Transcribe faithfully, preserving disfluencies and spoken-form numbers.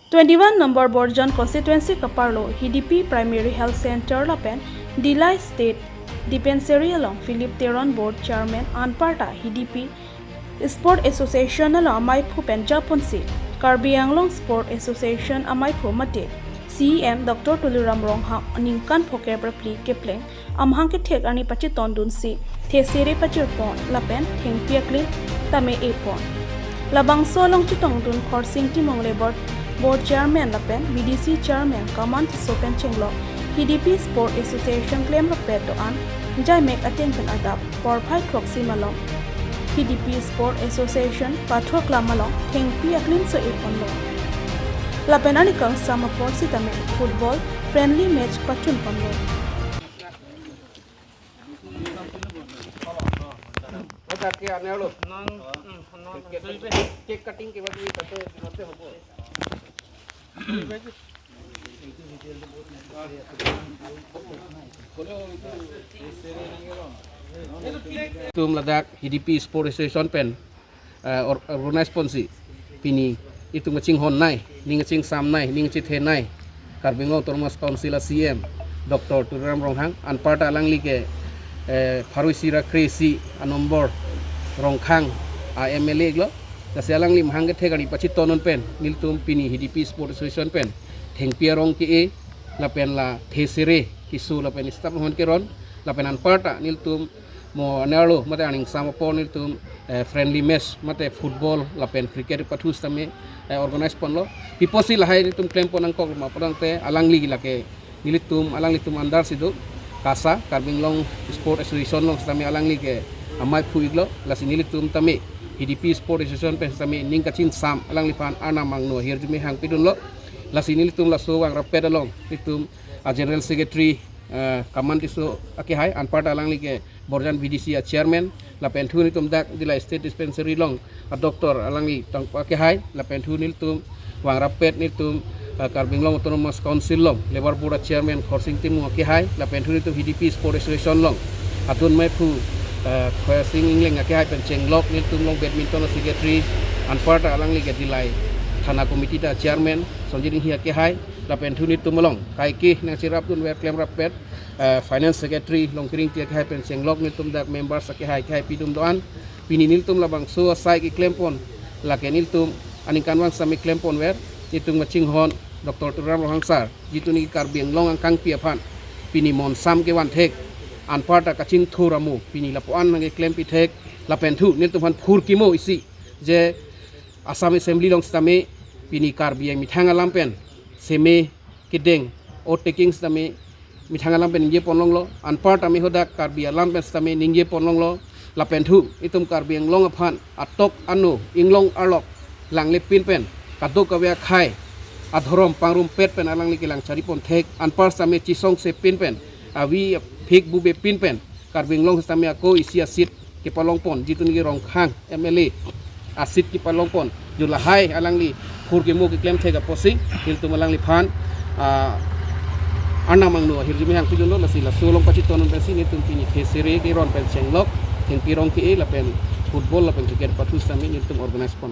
Twenty-one number Borjan constituency kaparlo Hidipi Primary Health Center lapen Dillai State Dispensary along Philip Teron, Board Chairman, anparta Hidipi Sport Association along amaiphu pen japonsi Karbi Anglong Sport Association amaiphu mate C E M Doctor Tuliram Ronghang aningkan phokep ra phli kepleng amahang kethek arni pachetondunsi thesere pachirpon lapen thengpi aklim tame epon. Labangso along chetongdun Khorsing Timung, Labour Board Chairman lapen B D C Chairman Kaman Tisso pen chenglok Hidipi Sport Association klemrapet do-an jaimek ateng pen adap porphai throksi malom Hidipi Sport Association pathurklam along thengpi aklimso eponlo. Lapen arni kangsam apor sitame football friendly match pachunponlo. Cake cutting ke baad ye tate dinate hobo. Tum ladak Hidipi Sport Association pen, eh, or-, organize ponsi pini itum kachinghon nai, ning kachisam nai, ning kachethe nai Karbi Anglong Autonomous Council a C E M Doctor Tuliram Ronghang, anparta alangli ke, eh, pharo isi ra kre-isi a number Rongkhang a M L A iklo. Lasi alangli mahang kethek arni pachetondun pen nelitum pini Hidipi Sport Association pen thengpi arong ke-e lapen la thesere keso lapen staff hon keron lapen anparta nelitum mo anerlo mate aning sam apor nelitum, eh, friendly match mate football lapen cricket pathu sitame, eh, organize ponlo. Pi apotsi lahai nelitum klempon nangkok ma pulangte alangli lake nelitum, alanglitum under si do KASA, Karbi Anglong Sport Association along sitame alangli ke amaiphu iklo. Lasi nelitum tame Hidipi Sport Association pen sitame ning kachingsam alangliphan arnam angno ahirjume hangpidunlo. Lasi nelitum laso vangrapet along nelitum a General Secretary, eh, Kaman Tisso akehai, anparta alangli ke Borjan B D C a Chairman, lapen thu nelitum dak Dillai State Dispensary along a doctor alangli tang akehai, lapen thu nelitum vangrapet nelitum, eh, Karbi Anglong Autonomous Council along Labour Board a Chairman Khorsing Timung akehai, lapen thu nelitum Hidipi Sport Association along adun maiphu, eh, Khorsing Engleng akehai pen chenglok nelitum along badminton a Secretary, anparta alangli ke Dillai Thana Committee ta Chairman Sonjit Inghi akehai, lapen thu nelitum along kaike nangcherapdunver klemrapet, eh, Finance Secretary Longkiring Ingti akehai pen chenglok nelitum dak members akehai akehai pidun do-an. Pini nelitum labangso asai keklempon lake nelitum aningkanvang sitame klemponver, nelitum kachinghon Doctor Tuliram Ronghang sir, jitu neli Karbi Anglong angkangpi aphan pini monsam kevan thek, anparta kachingthur amo pini lapu-an nangkeklem pithek, lapen thu nelitum aphan phurkimo isi je Assam Assembly along sitame pini Karbi amethang alam pen seme kedeng oath taking sitame methang alam pen ningjeponlonglo, anparta me hadak Karbi alam pen sitame ningjeponlonglo, lapen thu itum Karbi Anglong aphan atok ano inglong arlok langlepin pen kadokave akhei adhorom pangrumpet pen alangli kelang charipon thek, anpar sitame chesongsepin pen avi aphik bubepin pen Karbi Anglong sitame ako isi a seat kepalongpon, jitu neli Rongkhang M L A a seat kepalongpon, jo lahai alangli phurkimo keklem thek apotsi nelitum alangliphan, ah, arnam angno ahirjume hangpidunlo. Lasi laso along pachetondun pensi nelitum pini thesere keron pen chenglok, thengpi arong ke-e lapen football lapen cricket pathu sitame nelitum organize pon.